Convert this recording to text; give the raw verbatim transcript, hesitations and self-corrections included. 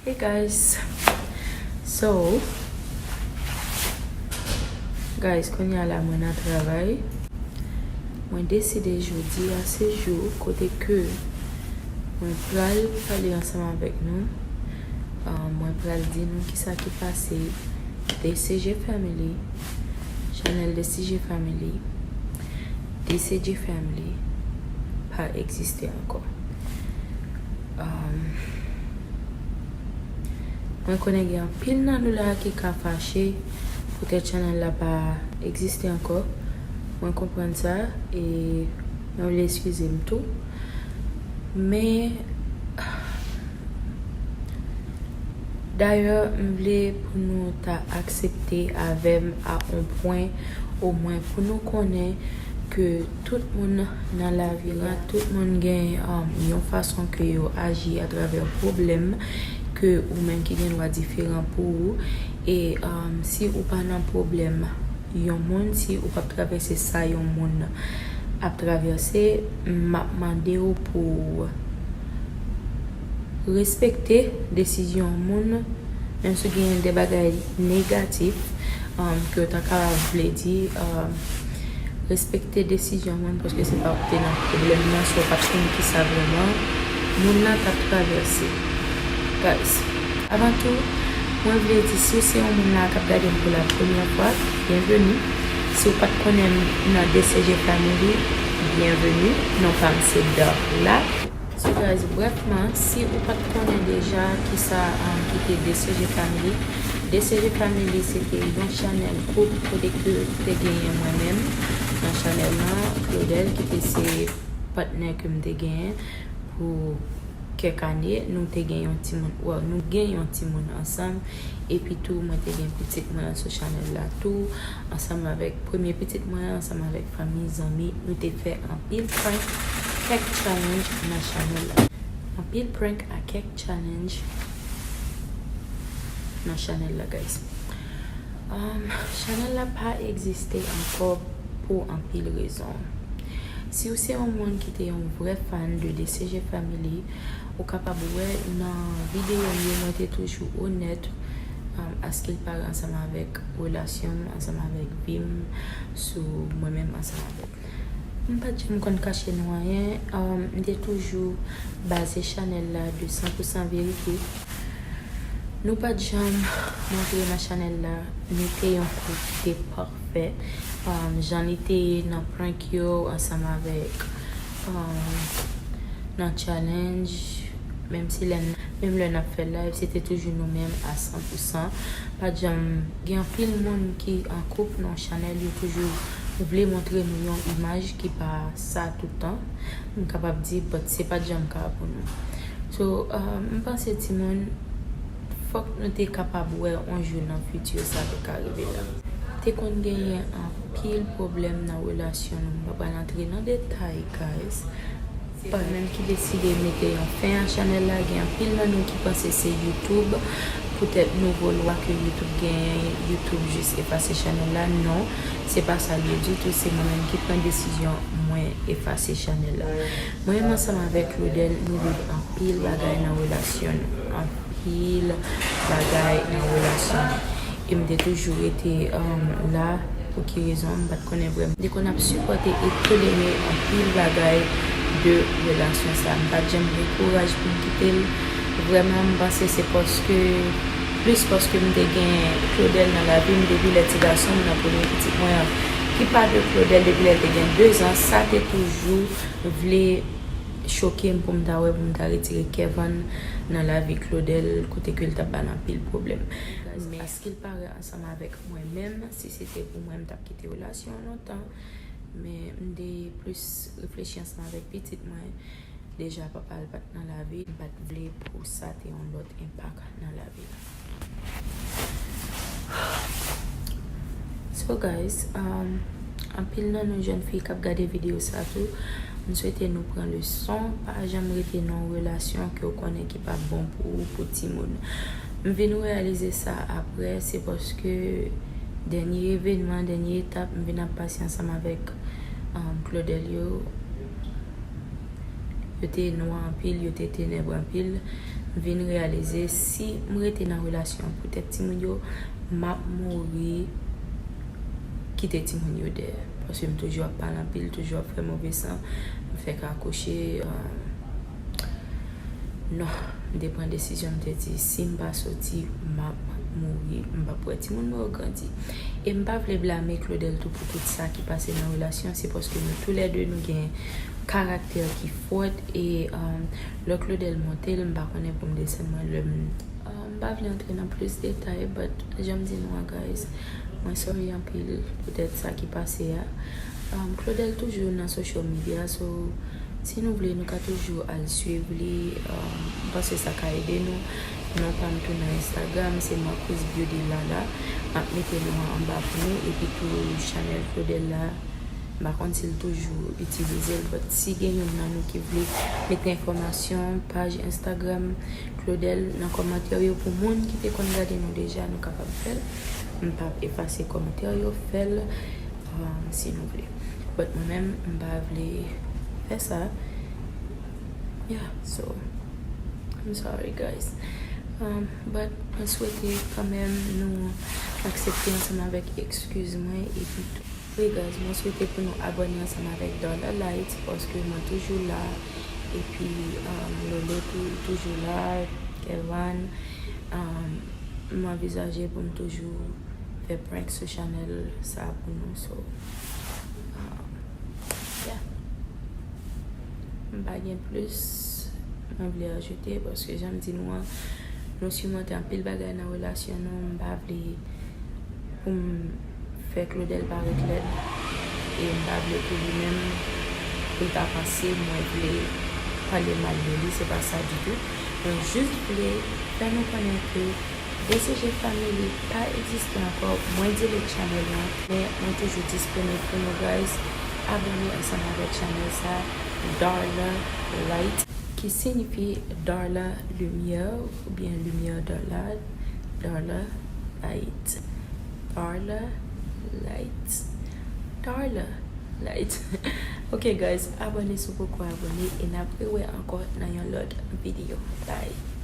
Hey guys. So, guys, kounye a la mwen nan travay. Mwen deside jodi a se jou kote ke mwen pral pale ansanm avèk nou. Ah, mwen pral di nou kisa ki pase. D C G Family, chanèl D C G Family, D C G Family pa egziste ankò. Um, mwen konnen gen anpil nan nou la ki ka fache poutèt chanèl la pa egziste ankò. Mwen konprann sa e mwen vle eskize m tou. Men, dayè, m vle pou nou ta aksepte avè m a on pwen, omwen pou nou konnen ke tout moun nan lavi a, tout moun gen, um, yon fason ke yo aji atravè pwoblèm ke ou menm ki gen dwa diferan pou ou. E, um, si ou pa nan pwoblèm yon moun, si ou p ap travèse sa yon moun ap travèse, m ap mande w pou w respekte desizyon moun, menm si w gen de bagay negatif, um, ke w ta kapab vle di, um, respekte desizyon moun, paske se pa ou ki te nan pwoblèm nan, so w pa t konn kisa vrèman moun nan t ap travèse. Guys, avan tou, mwen vle di, si w se yon moun la k ap gade m pou la premyè fwa, byenveni. Si w pa t konnen m nan D C G Family, byenveni. Non pa m se Darla. So guys, brèfman, si ou pa t konnen deja kisa, um, ki te D C G Family, D C G Family se te yon chanèl koup kote ke te genyen mwen menm nan chanèl lan, Claudel ki te se patnè ke m te genyen pou kèk ane. Nou te gen yon timoun, well, nou gen yon timoun ansanm. Epi tou, mwen te gen pitit mwen sou chanèl la tou, ansanm avèk premye pitit mwen, ansanm avèk fanmi, zanmi. Nou te fè anpil prank, kèk challenge nan chanèl la. Anpil prank a kèk challenge nan chanèl la, guys. Um, chanèl la pa egziste ankò pou anpil rezon. Si w se yon moun ki te yon vrè fan de D C G Family, ou kapab wè nan videyo m yo, mwen te toujou onèt, um, a ce qu'il paraît ansanm avèk relasyon m, ansanm avèk vi m, sou mwen menm ansanm avèk. M pa t janm konn kache nou anyen, um, m te toujou baze chanèl la de san pou san verite. Nou pa t janm montre nan chanèl la nou te yon koup ki te pafè, um, jan li te ye nan prank yo ansanm avèk, um, nan challenge, menm si lè n, menm lè n ap fè live, se te toujou nou menm a san pou san. Pa t janm gen anpil moun ki an koup nan chanèl, yo toujou vle montre nou yon imaj ki pa sa tout tan. M kapab di, but se pa t janm ka pou nou. So, uh, m panse timoun, fòk nou te kapab wè on jou nan fiti sa te ka rive la. Te konn genyen anpil pwoblèm nan relasyon nou. M pa pral antre nan detay, guys. Se mwen menm ki deside mete yon fen a chanèl la. Gen anpil nan nou ki panse se YouTube. Poutèt nouvo lwa ke YouTube genyen, YouTube jis efase chanèl la. Non, se pa sa l ye ditou. Se mwen menm ki pran desizyon mwen efase chanèl la. Mwen menm ansanm avèk Claudel, nou viv anpil bagay nan relasyon nou. Anpil bagay nan relasyon nou. E m te toujou rete, um, la. Pou ki rezon, m pa t konnen vrèman. M te konn ap sipòte e tolere anpil bagay de relasyon sa. M pa t janm gen kouraj pou m kite l. Vrèman, m panse se paske, plis paske m te gen Claudel nan lavi m depi lè ti gason m nan premye pitit mwen an, ki pa de Claudel depi lè l te gen de zan, sa te toujou vle choke m pou m ta wè, pou m ta retire Kevin nan lavi Claudel, kote ke l t ap ba l anpil pwoblèm. Men, a ce qu'il paraît, ansanm avèk mwen menm, si se te pou mwen, m t ap kite relasyon an lontan. Men m te plis reflechi ansanm avèk pitit mwen. Deja, papa l pa t nan lavi. M pa t vle pou sa te yon lòt enpak nan lavi l. So, guys, um, anpil nan nou jèn fi k ap gade videyo sa tou, m swete nou pran leson. Pa janm rete nan yon relasyon ke w konnen ki pa bon pou ou, pou timoun. M vin reyalize sa apre, se paske dènye evènman, dènye etap m vin ap pase ansanm avèk, um, Claudel yo, Yo te nwa anpil, yo te tenèb anpil. M vin reyalize si m rete nan relasyon an pou tèt timoun yo, m ap mouri kite timoun yo dèyè. Paske m toujou ap pale anpil, toujou ap fè move san, m fèk akouche. Non, m te pran desizyon, m te di si m pa soti, m ap mouri, m p ap wè timoun mwen yo grandi. E m pa vle blame Claudel tou pou tout sa ki pase nan relasyon an, se paske nou toulède nou gen karaktè ki fòt e um, lè Claudel monte l, m pa konnen pou m desann mwen lè m um, m pa vle antre nan plis detay, but jan m di nou an, guys, mwen sorry anpil poutèt sa ki pase a. Um, Claudel toujou nan social media, so si nou vle, nou ka toujou al swiv li. Um, m panse sa ka ede nou. Non pa m tou nan Instagram, se Marcus Beauty Lala. M ap mete non an anba pou nou, epi tou chanèl Claudel la. M pa konn si l toujou itilize l, but si gen youn nan nou ki vle mete enfòmasyon, paj Instagram Claudel nan kòmantè yo pou moun ki te konn gade nou deja, nou kapab fè l. M p ap efase kòmantè yo, fè l um, si nou vle. But mwen menm, m pa vle fè sa. Yeah, so, I'm sorry, guys. Um, but mwen swete kanmenm nou aksepte ansanm avèk ekskiz mwen, epi tou. Wi, guys, mwen swete pou nou abòne ansanm avèk Darla Light, paske mwen toujou la, epi um, Lolo tou, toujou la, Kelvan. Um, m anvizaje pou m toujou fè prank sou chanèl sa pou nou, so um, yeah. M pa gen plis mwen vle ajoute, paske jan m di nou an, nou sirmonte anpil bagay nan relasyon nou. M pa vle pou m fè Claudel parèt lèd, e m pa vle pou li menm, pou l ta panse mwen vle pale mal de li, se pa sa ditou. Mwen jis vle fè nou konnen ke D C G Family pa egziste ankò. Mwen delete chanèl lan, men mwen toujou disponib pou nou, guys. Abòne ansanm avèk chanèl sa, Darla Light, ki siyifi Darla Limyè oubyen Limyè Darla, Darla Light, Darla Light, Darla Light. Ok, guys, abòne si w poko abòne, e n ap rewè ankò nan yon lòt videyo. Bye.